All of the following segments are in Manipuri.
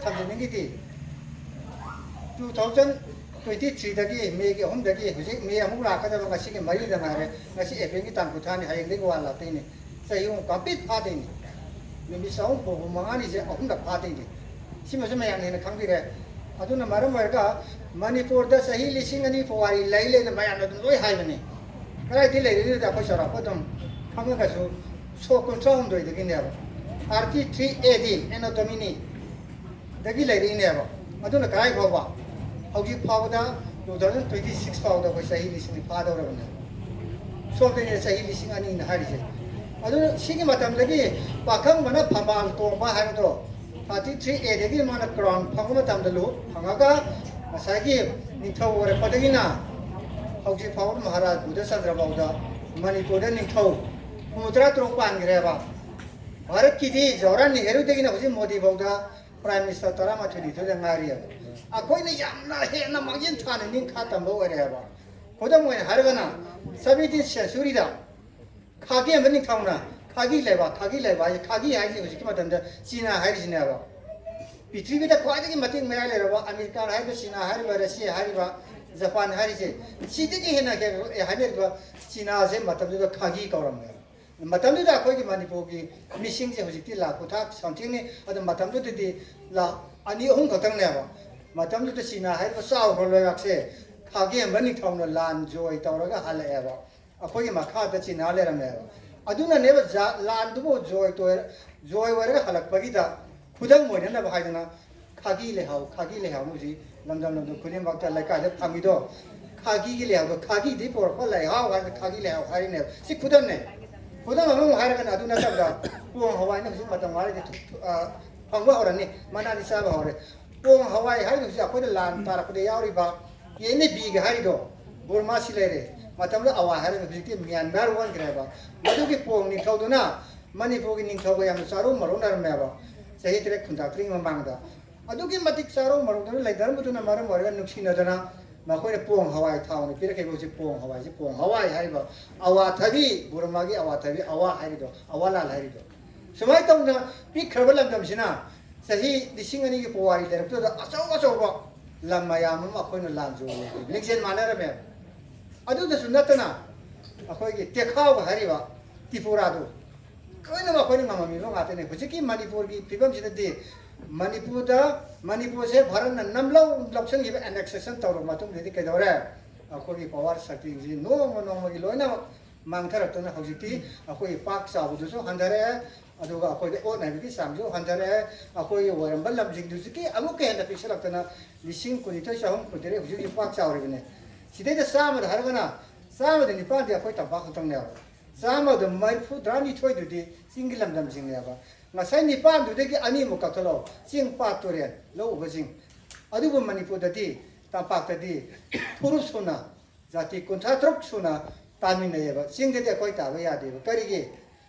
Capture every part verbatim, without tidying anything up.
ꯊꯝꯖꯅꯤꯡꯉꯤꯗꯤ, ꯇꯨ ꯊꯥꯎꯖꯟ ꯇ꯭ꯋꯦꯟꯇꯤ ꯊ꯭ꯔꯤꯗꯒꯤ, ꯃꯦꯒꯤ ꯑꯍꯨꯝꯗꯒꯤ ꯍꯧꯖꯤꯛ ꯃꯦ ꯑꯃꯨꯛ ꯂꯥꯛꯀꯗꯕ, ꯉꯁꯤꯒꯤ ꯃꯔꯤꯗ ꯉꯥꯏꯔꯦ, ꯉꯁꯤ ꯑꯦꯄ꯭ꯔꯤꯜꯒꯤ ꯇꯥꯡ ꯀꯨꯟꯊ꯭ꯔꯥꯅꯤ, ꯍꯌꯦꯡꯗꯒꯤ ꯋꯥꯟ ꯂꯥꯛꯇꯣꯏꯅꯤ꯫ ꯆꯍꯤ ꯑꯍꯨꯝ complete ꯐꯥꯗꯣꯏꯅꯤ꯫ ꯅꯨꯃꯤꯠ ꯆꯍꯨꯝ ꯐꯥꯎꯕ ꯃꯉꯥꯅꯤꯁꯦ ꯑꯍꯨꯝꯂꯛ ꯐꯥꯗꯣꯏꯅꯤ꯫ ꯁꯤꯃꯁꯨ ꯃꯌꯥꯝꯅ ꯍꯦꯟꯅ ꯈꯪꯕꯤꯔꯦ꯫ ꯑꯗꯨꯅ ꯃꯔꯝ ꯑꯣꯏꯔꯒ ꯃꯅꯤꯄꯨꯔꯗ ꯆꯍꯤ ꯂꯤꯁꯤꯡ ꯑꯅꯤ ꯐꯥꯎ ꯋꯥꯔꯤ ꯂꯩ ꯂꯩꯅ ꯃꯌꯥꯝꯅ ꯑꯗꯨꯝ ꯂꯣꯏ ꯍꯥꯏꯕꯅꯤ꯫ ꯀꯗꯥꯏꯗꯒꯤ ꯂꯩꯔꯤꯅꯣꯗ ꯑꯩꯈꯣꯏ ꯆꯥꯎꯔꯥꯛꯄ ꯑꯗꯨꯝ ꯈꯪꯉꯒꯁꯨ, ꯁꯣꯛ ꯀꯨꯟꯊ꯭ꯔꯥ ꯍꯨꯝꯗꯣꯏꯗꯒꯤꯅꯦꯕ, ꯊꯥꯔꯇꯤ ꯊ꯭ꯔꯤ ꯑꯦ ꯗꯤ ꯑꯦꯅꯥꯇꯣꯃꯤꯅꯤ꯫ ꯗꯒꯤ ꯂꯩꯔꯛꯏꯅꯦꯕ꯫ ꯑꯗꯨꯅ ꯀꯗꯥꯏ ꯐꯥꯎꯕ? ꯍꯧꯖꯤꯛ ꯐꯥꯎꯕꯗ, ꯇꯨ ꯊꯥꯎꯖꯟ ꯇ꯭ꯋꯦꯟꯇꯤ ꯁꯤꯛꯁ ꯐꯥꯎꯗ ꯑꯩꯈꯣꯏ ꯆꯍꯤ ꯂꯤꯁꯤꯡ ꯐꯥꯗꯧꯔꯕꯅꯦꯕ꯫ ꯁꯣꯝꯗꯅꯦ ꯆꯍꯤ ꯂꯤꯁꯤꯡ ꯑꯅꯤꯅ ꯍꯥꯏꯔꯤꯁꯦ꯫ ꯑꯗꯨꯅ ꯁꯤꯒꯤ ꯃꯇꯝꯗꯒꯤ ꯄꯥꯈꯪꯕꯅ ꯐꯝꯕꯥꯜ ꯇꯣꯡꯕ ꯍꯥꯏꯕꯗꯣ, ꯊꯥꯔꯇꯤ ꯊ꯭ꯔꯤ ꯑꯦꯗꯒꯤ ꯃꯥꯅ ꯀ꯭ꯔꯥꯎꯟ ꯐꯪꯕ ꯃꯇꯝꯗ ꯂꯨ-, ꯐꯪꯉꯒ, ꯉꯁꯥꯏꯒꯤ ꯅꯤꯡꯊꯧ ꯑꯣꯏꯔꯛꯄꯗꯒꯤꯅ ꯍꯧꯖꯤꯛ ꯐꯥꯎꯕ ꯃꯍꯥꯔꯥꯖ ꯕꯨꯙ ꯆꯟꯗ꯭ꯔ ꯐꯥꯎꯗ ꯃꯅꯤꯄꯨꯔꯗ ꯅꯤꯡꯊꯧ ꯍꯨꯝꯐꯨꯇꯔꯥ ꯇꯔꯨꯛ ꯄꯥꯟꯈ꯭ꯔꯦꯕ꯫ ꯚꯥꯔꯠꯀꯤꯗꯤ ꯖꯋꯥꯍꯔꯂꯥꯜ ꯅꯦꯍꯔꯨꯗꯒꯤꯅ ꯍꯧꯖꯤꯛ ꯃꯣꯗꯤ ꯐꯥꯎꯗ ꯄ꯭ꯔꯥꯏꯝ ꯃꯤꯅꯤꯁꯇꯔ ꯇꯔꯥꯃꯥꯊꯣꯏ ꯅꯤꯊꯣꯏꯗ ꯉꯥꯏꯔꯤꯑꯕ꯫ ꯑꯩꯈꯣꯏꯅ ꯌꯥꯝꯅ ꯍꯦꯟꯅ ꯃꯥꯡꯖꯤꯟ ꯊꯥꯅ ꯅꯤꯡꯈꯥ ꯇꯝꯕ ꯑꯣꯏꯔꯦꯕ꯫ ꯈꯨꯗꯝ ꯑꯣꯏꯅ ꯍꯥꯏꯔꯒꯅ, ꯁꯚꯦꯟꯇꯤꯟ ꯁꯦꯟꯆꯨꯔꯤꯗ ꯈꯥꯒꯦꯝꯕ ꯅꯤꯡꯊꯧꯅ, ꯈꯥꯒꯤ ꯂꯩꯕꯥꯛ, ꯈꯥꯒꯤ ꯂꯩꯕꯥꯛ ꯍꯥꯏꯁꯦ, ꯈꯥꯒꯤ ꯍꯥꯏꯁꯦ ꯍꯧꯖꯤꯛꯀꯤ ꯃꯇꯝꯗ ꯆꯤꯅꯥ ꯍꯥꯏꯔꯤꯁꯤꯅꯦꯕ꯫ ꯄ꯭ꯔꯤꯊꯤꯕꯤꯗ ꯈ꯭ꯋꯥꯏꯗꯒꯤ ꯃꯇꯤꯛ ꯃꯌꯥꯏ ꯂꯩꯔꯕ ꯑꯃꯦꯔꯤꯀꯥ ꯍꯥꯏꯔꯤꯕ, ꯆꯤꯅꯥ ꯍꯥꯏꯔꯤꯕ, ꯔꯁꯤꯌꯥ ꯍꯥꯏꯔꯤꯕ, ꯖꯄꯥꯟ ꯍꯥꯏꯔꯤꯁꯦ, ꯁꯤꯗꯒꯤ ꯍꯦꯟꯅ ꯍꯦꯟ-, ꯍꯥꯏꯅꯔꯤꯕ ꯆꯤꯅꯥꯁꯦ ꯃꯇꯝꯗꯨꯗ ꯈꯥꯒꯤ ꯀꯧꯔꯝꯃꯦꯕ꯫ ꯃꯇꯝꯗꯨꯗ ꯑꯩꯈꯣꯏꯒꯤ ꯃꯅꯤꯄꯨꯔꯒꯤ ꯃꯤꯁꯤꯡꯁꯦ ꯍꯧꯖꯤꯛꯇꯤ ꯂꯥꯈ ꯀꯨꯟꯊ꯭ꯔꯥ somethingꯅꯤ꯫ ꯑꯗꯨ ꯃꯇꯝꯗꯨꯗꯗꯤ ꯂꯥꯈ ꯑꯅꯤ ꯑꯍꯨꯝ ꯈꯛꯇꯪꯅꯦꯕ꯫ ꯃꯇꯝꯗꯨꯗ ꯆꯤꯅꯥ ꯍꯥꯏꯔꯤꯕ ꯆꯥꯎꯈ꯭ꯔꯕ ꯂꯩꯕꯥꯛꯁꯦ ꯈꯥꯒꯦꯝꯕ ꯅꯤꯡꯊꯧꯅ ꯂꯥꯟ ꯖꯣꯏ ꯇꯧꯔꯒ ꯍꯜꯂꯛꯑꯦꯕ꯫ ꯑꯩꯈꯣꯏꯒꯤ ꯃꯈꯥꯗ ꯆꯤꯅꯥ ꯂꯩꯔꯝꯃꯦꯕ꯫ ꯑꯗꯨꯅꯅꯦꯕ ꯖꯥ-, ꯂꯥꯟꯗꯨꯕꯨ ꯖꯣꯏ ꯇꯣꯏ-, ꯖꯣꯏ ꯑꯣꯏꯔꯒ ꯍꯜꯂꯛꯄꯒꯤꯗ ꯈꯨꯗꯝ ꯑꯣꯏꯅꯅꯕ ꯍꯥꯏꯗꯅ ꯈꯥꯒꯤ ꯂꯩꯍꯥꯎ, ꯈꯥꯒꯤ ꯂꯩꯍꯥꯎ ꯍꯧꯖꯤꯛ ꯂꯝꯗꯝ ꯂꯝꯗꯝ ꯈꯨꯗꯤꯡꯃꯛꯇ ꯂꯩꯀꯥꯏꯗ ꯐꯪꯉꯤꯗꯣ, ꯈꯥꯒꯤꯒꯤ ꯂꯩꯍꯥꯎꯗꯣ, ꯈꯥꯒꯤꯗꯤ ꯄꯨꯔꯛꯄ ꯂꯩꯍꯥꯎ ꯍꯥꯏꯅ ꯈꯥꯒꯤ ꯂꯩꯍꯥꯎ ꯍꯥꯏꯔꯤꯅꯦꯕ꯫ ꯁꯤ ꯈꯨꯗꯝꯅꯦ꯫ ꯈꯨꯗꯝ ꯑꯃꯃꯨꯛ ꯍꯥꯏꯔꯒꯅ ꯑꯗꯨ ꯅꯠꯇꯕꯗ ꯄꯣꯡ ꯍꯋꯥꯏꯅ ꯍꯧꯖꯤꯛ ꯃꯇꯝ ꯋꯥꯔꯤꯗꯤ ꯊꯨ-, ꯊꯨ-, ꯑ, ꯐꯪꯕ ꯍꯧꯔꯅꯤ, ꯃꯅꯥꯗꯤ ꯆꯥꯕ ꯍꯧꯔꯦ꯫ ꯄꯣꯡ ꯍꯋꯥꯏ ꯍꯥꯏꯔꯤꯕꯁꯤ ꯑꯩꯈꯣꯏꯅ ꯂꯥꯟ ꯇꯥꯔꯛꯄꯗ ꯌꯥꯎꯔꯤꯕ ꯑꯦꯟ ꯑꯦ ꯕꯤꯒ ꯍꯥꯏꯔꯤꯗꯣ, ꯕꯔꯃꯥꯁꯤ ꯂꯩꯔꯦ꯫ ꯃꯇꯝꯗꯨꯗ ꯑꯋꯥ ꯍꯥꯏꯔꯒ ꯍꯧꯖꯤꯛꯇꯤ ꯃ꯭ꯌꯥꯟꯃꯥꯔ ꯑꯣꯟꯈ꯭ꯔꯦꯕ꯫ ꯃꯗꯨꯒꯤ ꯄꯣꯡ ꯅꯤꯡꯊꯧꯗꯨꯅ ꯃꯅꯤꯄꯨꯔꯒꯤ ꯅꯤꯡꯊꯧꯒ ꯌꯥꯝꯅ ꯆꯥꯔꯧ ꯃꯔꯧꯅꯔꯝꯃꯦꯕ, ꯆꯍꯤ ꯇꯔꯦꯠ ꯈꯨꯟꯇꯥꯛ ꯇꯔꯦꯠ ꯃꯃꯥꯡꯗ꯫ ꯑꯗꯨꯛꯀꯤ ꯃꯇꯤꯛ ꯆꯥꯔꯧ ꯃꯔꯧꯗꯨꯅ ꯂꯩꯅꯔꯝꯕꯗꯨꯅ ꯃꯔꯝ ꯑꯣꯏꯔꯒ ꯅꯨꯡꯁꯤꯅꯗꯅ ꯃꯈꯣꯏꯅ ꯄꯣꯡ ꯍꯋꯥꯏ ꯊꯥꯎꯅ ꯄꯤꯔꯛꯈꯤꯕ ꯍꯧꯖꯤꯛ ꯄꯣꯡ ꯍꯋꯥꯏꯁꯤ, ꯄꯣꯡ ꯍꯋꯥꯏ ꯍꯥꯏꯔꯤꯕ ꯑꯋꯥꯊꯕꯤ, ꯕꯔꯃꯥꯒꯤ ꯑꯋꯥꯊꯕꯤ, ꯑꯋꯥ ꯍꯥꯏꯔꯤꯗꯣ, ꯑꯋꯥꯂꯥꯜ ꯍꯥꯏꯔꯤꯗꯣ꯫ ꯁꯨꯃꯥꯏꯅ ꯇꯧꯗꯅ ꯄꯤꯛꯈ꯭ꯔꯕ ꯂꯝꯗꯝꯁꯤꯅ ꯆꯍꯤ ꯂꯤꯁꯤꯡ ꯑꯅꯤꯒꯤ ꯄꯨꯋꯥꯔꯤ ꯂꯩꯔꯛꯇꯨꯗ ꯑꯆꯧ ꯑꯆꯧꯕ ꯂꯝ ꯃꯌꯥꯝ ꯑꯃ ꯑꯩꯈꯣꯏꯅ ꯂꯥꯟ ꯖꯣ ꯂꯦꯡꯖꯦꯜ ꯃꯥꯟꯅꯔꯝꯃꯦꯕ꯫ ꯑꯗꯨꯗꯁꯨ ꯅꯠꯇꯅ ꯑꯩꯈꯣꯏꯒꯤ ꯇꯦꯈꯥꯎ ꯍꯥꯏꯔꯤꯕ ꯇ꯭ꯔꯤꯄꯨꯔꯥꯗꯨ ꯂꯣꯏꯅꯃꯛ ꯑꯩꯈꯣꯏꯅ ꯉꯝꯃꯝꯃꯤꯕ ꯉꯥꯛꯇꯅꯤ꯫ ꯍꯧꯖꯤꯛꯀꯤ ꯃꯅꯤꯄꯨꯔꯒꯤ ꯐꯤꯕꯝꯁꯤꯗꯗꯤ ꯃꯅꯤꯄꯨꯔꯗ, ꯃꯅꯤꯄꯨꯔꯁꯦ ꯚꯥꯔꯠꯅ ꯅꯝꯂꯧ ꯂꯧꯁꯤꯟꯈꯤꯕ, annexation ꯇꯧꯔꯕ ꯃꯇꯨꯡꯗꯗꯤ ꯀꯩꯗꯧꯔꯦ? ꯑꯩꯈꯣꯏꯒꯤ power ꯁꯛꯇꯤꯁꯤ ꯅꯣꯡꯃ ꯅꯣꯡꯃꯒꯤ ꯂꯣꯏꯅꯃꯛ ꯃꯥꯡꯊꯔꯛꯇꯨꯅ ꯍꯧꯖꯤꯛꯇꯤ ꯑꯩꯈꯣꯏꯒꯤ ꯄꯥꯛ ꯆꯥꯎꯕꯗꯨꯁꯨ ꯍꯟꯊꯔꯛꯑꯦ, ꯑꯗꯨꯒ ꯑꯩꯈꯣꯏꯗ ꯑꯣꯠ ꯅꯩꯕꯒꯤ ꯆꯥꯡꯁꯨ ꯍꯟꯊꯔꯛꯑꯦ, ꯑꯩꯈꯣꯏꯒꯤ ꯑꯣꯏꯔꯝꯕ ꯂꯝꯁꯤꯡꯗꯨꯗꯒꯤ ꯑꯃꯨꯛꯀ ꯍꯦꯟꯅ ꯄꯤꯛꯁꯤꯜꯂꯛꯇꯅ ꯂꯤꯁꯤꯡ ꯀꯨꯟꯅꯤꯊꯣꯏ ꯆꯥꯍꯨꯝ ꯀꯨꯟꯇꯔꯦꯠ ꯍꯧꯖꯤꯛ ꯍꯧꯖꯤꯛ ꯄꯥꯛ ꯆꯥꯎꯔꯤꯕꯅꯤ꯫ ꯁꯤꯗꯩꯗ ꯆꯥꯝꯃꯗ ꯍꯥꯏꯔꯒꯅ ꯆꯥꯝꯃꯗ ꯅꯤꯄꯥꯟꯗꯤ ꯑꯩꯈꯣꯏ ꯇꯝꯄꯥꯛ ꯈꯛꯇꯪꯅꯦꯕ꯫ ꯆꯥꯝꯃꯗ ꯃꯔꯤꯐꯨ ꯇꯔꯥꯅꯤꯊꯣꯏꯗꯨꯗꯤ ꯆꯤꯡꯒꯤ ꯂꯝꯗꯝꯁꯤꯡꯅꯦꯕ꯫ ꯉꯁꯥꯏ ꯅꯤꯄꯥꯟꯗꯨꯗꯒꯤ ꯑꯅꯤꯃꯨꯛ ꯀꯛꯊꯠꯂꯣ, ꯆꯤꯡ, ꯄꯥꯠ, ꯇꯨꯔꯦꯜ, ꯂꯧ ꯎꯕꯁꯤꯡ꯫ ꯑꯗꯨꯕꯨ ꯃꯅꯤꯄꯨꯔꯗꯗꯤ, ꯇꯝꯄꯥꯛꯇꯗꯤ ꯐꯨꯔꯨꯞ ꯁꯨꯅ, ꯖꯥꯇꯤ ꯀꯨꯟꯊ꯭ꯔꯥ ꯇꯔꯨꯛ ꯁꯨꯅ ꯇꯥꯃꯤꯟꯅꯩꯌꯦꯕ꯫ ꯆꯤꯡꯗꯗꯤ ꯑꯩꯈꯣꯏ ꯇꯥꯕ ꯌꯥꯗꯦꯕ꯫ ꯀꯔꯤꯒꯤ?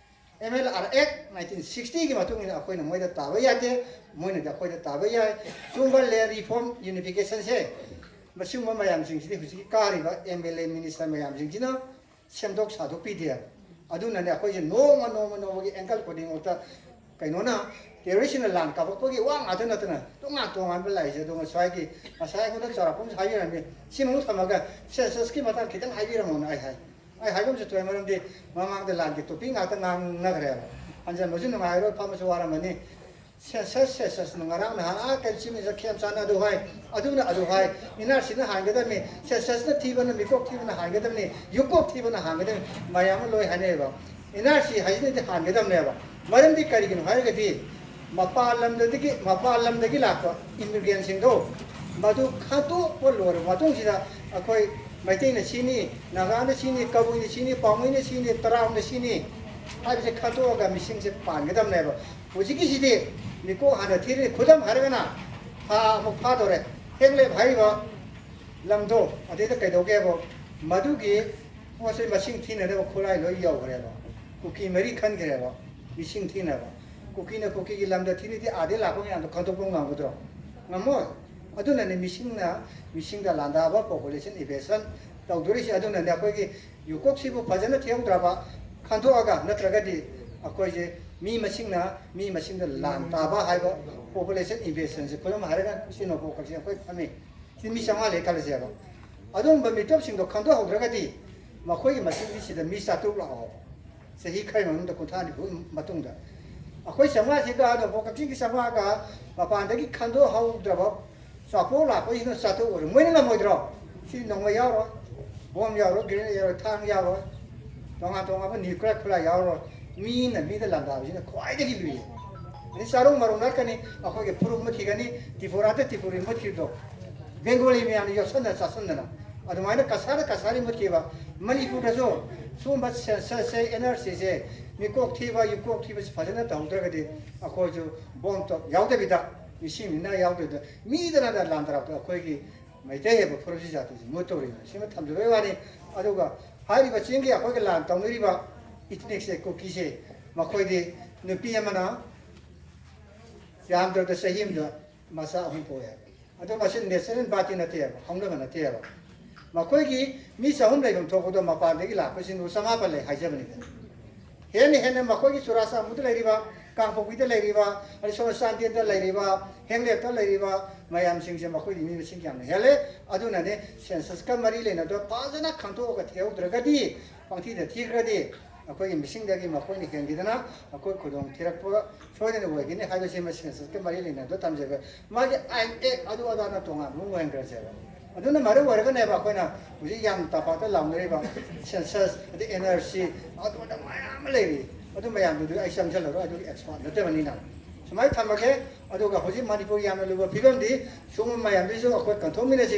M L R Act nineteen sixty ꯒꯤ ꯃꯇꯨꯡ ꯏꯟꯅ ꯑꯩꯈꯣꯏꯅ ꯃꯣꯏꯗ ꯇꯥꯕ ꯌꯥꯗꯦ, ꯃꯣꯏꯅꯗꯤ ꯑꯩꯈꯣꯏꯗ ꯇꯥꯕ ꯌꯥꯏ꯫ ꯁꯤꯒꯨꯝꯕ land reform unification ꯁꯦ, ꯃꯁꯤꯒꯨꯝꯕ ꯃꯌꯥꯝꯁꯤꯡꯁꯤꯗꯤ ꯍꯧꯖꯤꯛꯀꯤ ꯀꯥꯔꯤꯕ M L A minister ꯃꯌꯥꯝꯁꯤꯡꯁꯤꯅ ꯁꯦꯝꯗꯣꯛ ꯁꯥꯗꯣꯛꯄꯤꯗꯦ꯫ ꯑꯗꯨꯅꯅꯦ ꯑꯩꯈꯣꯏꯁꯦ ꯅꯣꯡꯃ, ꯅꯣꯡꯃ, ꯅꯣꯡꯃꯒꯤ angle ꯈꯨꯗꯤꯡꯃꯛꯇ ꯀꯩꯅꯣꯅ, terrorist ꯁꯤꯡꯅ ꯂꯥꯟ ꯀꯥꯞꯄꯛꯄꯒꯤ ꯋꯥ ꯉꯥꯛꯇ ꯅꯠꯇꯅ ꯇꯣꯉꯥꯟ ꯇꯣꯉꯥꯟꯕ ꯂꯥꯛꯏꯁꯦ꯫ ꯑꯗꯣ ꯉꯁꯥꯏꯒꯤ, ꯉꯁꯥꯏ ꯑꯩꯉꯣꯟꯗ ꯆꯥꯎꯔꯥꯛꯄ ꯑꯃꯁꯨ ꯍꯥꯏꯕꯤꯔꯝꯃꯤ, ꯁꯤꯃꯨꯛ ꯊꯝꯃꯒ census ꯀꯤ ꯃꯇꯥꯡ ꯈꯤꯇꯪ ꯍꯥꯏꯕꯤꯔꯝꯃꯣꯅ ꯑꯩ ꯍꯥꯏ꯫ ꯑꯩ ꯍꯥꯏꯐꯝꯁꯨ ꯊꯣꯛꯑꯦ, ꯃꯔꯝꯗꯤ ꯃꯃꯥꯡꯗ ꯂꯥꯟꯒꯤ topic ꯉꯥꯛꯇ ꯉꯥꯡꯅꯈ꯭ꯔꯦꯕ꯫ ꯍꯟꯖꯟꯕꯁꯨ ꯅꯨꯡꯉꯥꯏꯔꯣꯏ, ꯐꯝꯕꯁꯨ ꯋꯥꯔꯝꯃꯅꯤ꯫ Census, census ꯅ ꯉꯔꯥꯡ ꯅꯍꯥꯟ ꯑꯥ ꯀꯩ Chief Minister ꯈꯦꯝꯆꯥꯟꯅ ꯑꯗꯨ ꯍꯥꯏ, ꯑꯗꯨꯅ ꯑꯗꯨ ꯍꯥꯏ, N R C ꯅ ꯍꯥꯟꯒꯗꯕꯅꯤ, census ꯅ ꯊꯤꯕꯅ, ꯃꯤꯀꯣꯛ ꯊꯤꯕꯅ ꯍꯥꯟꯒꯗꯕꯅꯤ, ꯌꯨꯝꯀꯣꯛ ꯊꯤꯕꯅ ꯍꯥꯟꯒꯗꯕꯅꯤ, ꯃꯌꯥꯝ ꯑꯃ ꯂꯣꯏ ꯍꯥꯏꯅꯩꯌꯦꯕ꯫ N R C ꯍꯥꯏꯁꯤꯅꯗꯤ ꯍꯥꯟꯒꯗꯕꯅꯦꯕ꯫ ꯃꯔꯝꯗꯤ ꯀꯔꯤꯒꯤꯅꯣ ꯍꯥꯏꯔꯒꯗꯤ ꯃꯄꯥꯟ ꯂꯝꯗꯒꯤ, ꯃꯄꯥꯟ ꯂꯝꯗꯒꯤ ꯂꯥꯛꯄ immigrant ꯁꯤꯡꯗꯣ ꯃꯗꯨ ꯈꯟꯇꯣꯛꯄ ꯂꯣꯏꯔꯕ ꯃꯇꯨꯡꯁꯤꯗ ꯑꯩꯈꯣꯏ ꯃꯩꯇꯩꯅ ꯁꯤꯅꯤ, ꯅꯥꯒꯥꯅ ꯁꯤꯅꯤ, ꯀꯕꯨꯏꯅ ꯁꯤꯅꯤ, ꯄꯥꯎꯃꯩꯅ ꯁꯤꯅꯤ, ꯇꯔꯥꯝꯅ ꯁꯤꯅꯤ ꯍꯥꯏꯕꯁꯦ ꯈꯟꯇꯣꯛꯑꯒ ꯃꯤꯁꯤꯡꯁꯦ ꯄꯥꯟꯒꯗꯕꯅꯦꯕ꯫ ꯍꯧꯖꯤꯛꯀꯤꯁꯤꯗꯤ ꯃꯤꯀꯣꯛ ꯍꯥꯟꯅ ꯊꯤꯔꯅꯤ꯫ ꯈꯨꯗꯝ ꯍꯥꯏꯔꯒꯅ ꯊꯥ ꯑꯃꯨꯛ ꯐꯥꯗꯣꯔꯦ, ꯍꯦꯡꯂꯦꯞ ꯍꯥꯏꯔꯤꯕ ꯂꯝꯗꯣ ꯑꯗꯩꯗ ꯀꯩꯗꯧꯒꯦꯕ, ꯃꯗꯨꯒꯤ ꯄꯣꯠꯁꯦ ꯃꯁꯤꯡ ꯊꯤꯅꯅꯕ ꯈꯨꯠꯂꯥꯏ ꯂꯣꯏ ꯌꯧꯈ꯭ꯔꯦꯕ꯫ ꯀꯨꯀꯤ ꯃꯔꯤ ꯈꯟꯈ꯭ꯔꯦꯕ ꯃꯤꯁꯤꯡ ꯊꯤꯅꯕ꯫ ꯀꯨꯀꯤꯅ ꯀꯨꯀꯤꯒꯤ ꯂꯝꯗ ꯊꯤꯔꯗꯤ ꯑꯥꯗꯩ ꯂꯥꯛꯄ ꯃꯌꯥꯝꯗꯣ ꯈꯟꯗꯣꯛꯄ ꯉꯝꯒꯗ꯭ꯔꯣ? ꯉꯝꯃꯣꯏ꯫ ꯑꯗꯨꯅꯅꯦ ꯃꯤꯁꯤꯡꯅ, ꯃꯤꯁꯤꯡꯗ ꯂꯥꯟꯗꯥꯕ, population evasion ꯇꯧꯗꯣꯔꯤꯁꯦ꯫ ꯑꯗꯨꯅꯅꯦ ꯑꯩꯈꯣꯏꯒꯤ ꯌꯨꯀꯣꯛꯁꯤꯕꯨ ꯐꯖꯅ ꯊꯤꯍꯧꯗ꯭ꯔꯕ, ꯈꯟꯗꯣꯛꯑꯒ ꯅꯠꯇ꯭ꯔꯒꯗꯤ ꯑꯩꯈꯣꯏꯁꯦ ꯃꯤ ꯃꯁꯤꯡꯅ ꯃꯤ ꯃꯁꯤꯡꯗ ꯂꯥꯟ ꯇꯥꯕ ꯍꯥꯏꯕ, population invasionꯁꯦ ꯈꯨꯗꯝ ꯍꯥꯏꯔꯒ ꯁꯤ ꯅꯣꯡꯄꯣꯛ ꯀꯛꯆꯤꯡ ꯑꯩꯈꯣꯏ ꯐꯝꯃꯤ, ꯁꯤ ꯃꯤ ꯆꯥꯝꯃꯉꯥ ꯂꯩ ꯈꯜꯂꯁꯦꯕ꯫ ꯑꯗꯨꯒꯨꯝꯕ ꯃꯤꯇꯣꯞꯁꯤꯡꯗꯣ ꯈꯟꯗꯣꯛꯍꯧꯗ꯭ꯔꯒꯗꯤ ꯃꯈꯣꯏꯒꯤ ꯃꯁꯤꯡꯗꯤ ꯁꯤꯗ ꯃꯤ ꯆꯥꯇ꯭ꯔꯨꯛ ꯂꯥꯛꯑꯣ꯫ ꯆꯍꯤ ꯈꯔꯒꯤ ꯃꯅꯨꯡꯗ, ꯀꯨꯟꯊ꯭ꯔꯥ ꯅꯤꯐꯨ ꯃꯇꯨꯡꯗ ꯑꯩꯈꯣꯏ ꯆꯥꯝꯃꯉꯥꯁꯤꯒ ꯅꯣꯡꯄꯣꯛ ꯀꯛꯆꯤꯡꯒꯤ ꯆꯥꯝꯃꯉꯥꯒ ꯃꯄꯥꯟꯗꯒꯤ ꯈꯟꯗꯣꯛꯍꯧꯗ꯭ꯔꯕ ꯆꯥꯄꯣꯛ ꯂꯥꯛꯄꯁꯤꯅ ꯆꯥꯊꯣꯛ ꯑꯣꯏꯔꯣ꯫ ꯃꯣꯏꯅ ꯉꯝꯃꯣꯏꯗ꯭ꯔꯣ? ꯁꯤ ꯅꯣꯡꯃꯩ ꯌꯥꯎꯔꯣꯏ, ꯕꯣꯝ ꯌꯥꯎꯔꯣꯏ, ꯒ꯭ꯔꯦꯅꯦꯗ ꯌꯥꯎꯔꯣꯏ, ꯊꯥꯡ ꯌꯥꯎꯔꯣꯏ, ꯇꯣꯉꯥꯟ ꯇꯣꯉꯥꯟꯕ ꯅ꯭ꯌꯨꯀ꯭ꯂꯤꯌꯔ ꯈꯨꯠꯂꯥꯏ ꯌꯥꯎꯔꯣꯏ꯫ ꯃꯤꯅ ꯃꯤꯗ ꯂꯥꯟꯗꯥꯕꯁꯤꯅ ꯈ꯭ꯋꯥꯏꯗꯒꯤ ꯂꯨꯏ꯫ ꯑꯗꯩ ꯆꯥꯔꯣꯡ ꯃꯔꯣꯡ ꯅꯠꯀꯅꯤ, ꯑꯩꯈꯣꯏꯒꯤ ꯐꯨꯔꯨꯞ ꯃꯨꯠꯈꯤꯒꯅꯤ, ꯇ꯭ꯔꯤꯄꯨꯔꯥꯗ ꯇ꯭ꯔꯤꯄꯨꯔꯤ ꯃꯨꯠꯈꯤꯕꯗꯣ, ꯕꯦꯡꯒꯣꯂꯤ ꯃꯌꯥꯝꯅ ꯌꯣꯠꯁꯟꯅ ꯆꯥꯁꯟꯗꯅ, ꯑꯗꯨꯃꯥꯏꯅ ꯀꯁꯥꯔꯗ ꯀꯁꯥꯔꯤ ꯃꯨꯠꯈꯤꯕ, ꯃꯅꯤꯄꯨꯔꯗꯁꯨ ꯁꯤꯒꯨꯝꯕ ꯁꯦꯟꯁꯁꯁꯦ, ꯑꯦꯟ ꯑꯥꯔ ꯁꯤꯁꯦ, ꯃꯤꯀꯣꯛ ꯊꯤꯕ, ꯌꯨꯝꯀꯣꯛ ꯊꯤꯕꯁꯦ ꯐꯖꯅ ꯇꯧꯍꯧꯗ꯭ꯔꯒꯗꯤ ꯑꯩꯈꯣꯏꯁꯨ ꯕꯣꯝ ꯇꯣꯞ ꯌꯥꯎꯗꯕꯤꯗ, ꯃꯤꯁꯤꯡ ꯃꯤꯅꯥ ꯌꯥꯎꯗꯕꯤꯗ, ꯃꯤꯗꯅ ꯂꯥꯟꯗꯥꯔꯛꯄꯗ ꯑꯩꯈꯣꯏꯒꯤ ꯃꯩꯇꯩ ꯍꯥꯏꯕ ꯐꯨꯔꯨꯞꯁꯤ ꯖꯥꯇꯤꯁꯤ ꯃꯨꯠꯇꯧꯔꯤꯕꯅꯤ꯫ ꯁꯤꯃ ꯊꯝꯖꯕꯩ ꯋꯥꯅꯤ꯫ ꯑꯗꯨꯒ ꯍꯥꯏꯔꯤꯕ ꯆꯤꯡꯒꯤ ꯑꯩꯈꯣꯏꯒ ꯂꯥꯟ ꯇꯧꯅꯔꯤꯕ ꯏꯊꯅꯤꯛꯁꯦ, ꯀꯨꯀꯤꯁꯦ, ꯃꯈꯣꯏꯗꯤ ꯅꯨꯄꯤ ꯑꯃꯅ ꯌꯥꯝꯗ꯭ꯔꯕꯗ ꯆꯍꯤ ꯑꯃꯗ ꯃꯆꯥ ꯑꯍꯨꯝ ꯄꯣꯛꯑꯦ꯫ ꯑꯗꯣ ꯃꯁꯤ ꯅꯦꯆꯔꯦꯜ ꯕꯥꯔꯠꯇꯤ ꯅꯠꯇꯦꯕ, ꯍꯧꯅꯕ ꯅꯠꯇꯦꯕ꯫ ꯃꯈꯣꯏꯒꯤ ꯃꯤ ꯆꯍꯨꯝ ꯂꯩꯐꯝ ꯊꯣꯛꯄꯗꯣ ꯃꯄꯥꯟꯗꯒꯤ ꯂꯥꯛꯄꯁꯤꯡꯗꯨ ꯆꯃꯥꯄꯜ ꯂꯩ ꯍꯥꯏꯖꯕꯅꯤꯗ꯫ ꯍꯦꯟꯅ ꯍꯦꯟꯅ ꯃꯈꯣꯏꯒꯤ ꯆꯨꯔꯥꯆꯥꯟꯄꯨꯔꯗ ꯂꯩꯔꯤꯕ, ꯀꯥꯡꯄꯣꯛꯄꯤꯗ ꯂꯩꯔꯤꯕ, ꯑꯗꯩ ꯁꯣꯝ ꯆꯥꯟꯗꯦꯜꯗ ꯂꯩꯔꯤꯕ, ꯍꯦꯝꯂꯦꯠꯇ ꯂꯩꯔꯤꯕ ꯃꯌꯥꯝꯁꯤꯡꯁꯦ ꯃꯈꯣꯏꯒꯤ ꯃꯤ ꯃꯁꯤꯡ ꯌꯥꯝꯅ ꯍꯦꯜꯂꯦ꯫ ꯑꯗꯨꯅꯅꯦ ꯁꯦꯟꯁꯁꯀ ꯃꯔꯤ ꯂꯩꯅꯕꯗꯣ ꯐꯖꯅ ꯈꯪꯗꯣꯛꯑꯒ ꯊꯤꯍꯧꯗ꯭ꯔꯒꯗꯤ, ꯄꯪꯊꯤꯗ ꯊꯤꯈ꯭ꯔꯗꯤ ꯑꯩꯈꯣꯏꯒꯤ ꯃꯤꯁꯤꯡꯗꯒꯤ ꯃꯈꯣꯏꯅ ꯍꯦꯟꯈꯤꯗꯅ ꯑꯩꯈꯣꯏ ꯈꯨꯗꯣꯡ ꯊꯤꯔꯛꯄ ꯁꯣꯏꯗꯅ ꯑꯣꯏꯒꯅꯤ ꯍꯥꯏꯕꯁꯤꯃ ꯁꯦꯟꯁꯁꯀ ꯃꯔꯤ ꯂꯩꯅꯕꯗ ꯊꯝꯖꯕ꯫ ꯃꯥꯒꯤ ꯑꯥꯏꯟ ꯑꯦꯛ ꯑꯗꯨ ꯑꯗꯥꯅ ꯇꯣꯉꯥꯟꯕ ꯑꯃ ꯑꯣꯏꯍꯟꯈ꯭ꯔꯁꯦꯕ꯫ ꯑꯗꯨꯅ ꯃꯔꯝ ꯑꯣꯏꯔꯒꯅꯦꯕ ꯑꯩꯈꯣꯏꯅ ꯍꯧꯖꯤꯛ ꯌꯥꯝ ꯇꯝꯄꯥꯛꯇ ꯂꯥꯎꯅꯔꯤꯕ ꯁꯦꯟꯁꯁ, ꯑꯗꯩ ꯑꯦꯟ ꯑꯥꯔ ꯁꯤ, ꯑꯗꯨ ꯑꯗꯥ ꯃꯌꯥꯝ ꯑꯃ ꯂꯩꯔꯤ꯫ ꯑꯗꯨ ꯃꯌꯥꯝꯗꯨꯗꯤ ꯑꯩ ꯆꯪꯁꯤꯜꯂꯔꯣꯏ, ꯑꯗꯨꯒꯤ ꯑꯦꯛꯁꯄꯥꯔꯠ ꯅꯠꯇꯕꯅꯤꯅ꯫ ꯁꯨꯃꯥꯏꯅ ꯊꯝꯃꯒꯦ꯫ ꯑꯗꯨꯒ ꯍꯧꯖꯤꯛ ꯃꯅꯤꯄꯨꯔꯒꯤ ꯌꯥꯝꯅ ꯂꯨꯕ ꯐꯤꯕꯝꯗꯤ ꯁꯤꯒꯨꯝꯕ ꯃꯌꯥꯝꯗꯨꯁꯨ ꯑꯩꯈꯣꯏ ꯀꯟꯊꯣꯛꯃꯤꯟꯅꯁꯤ꯫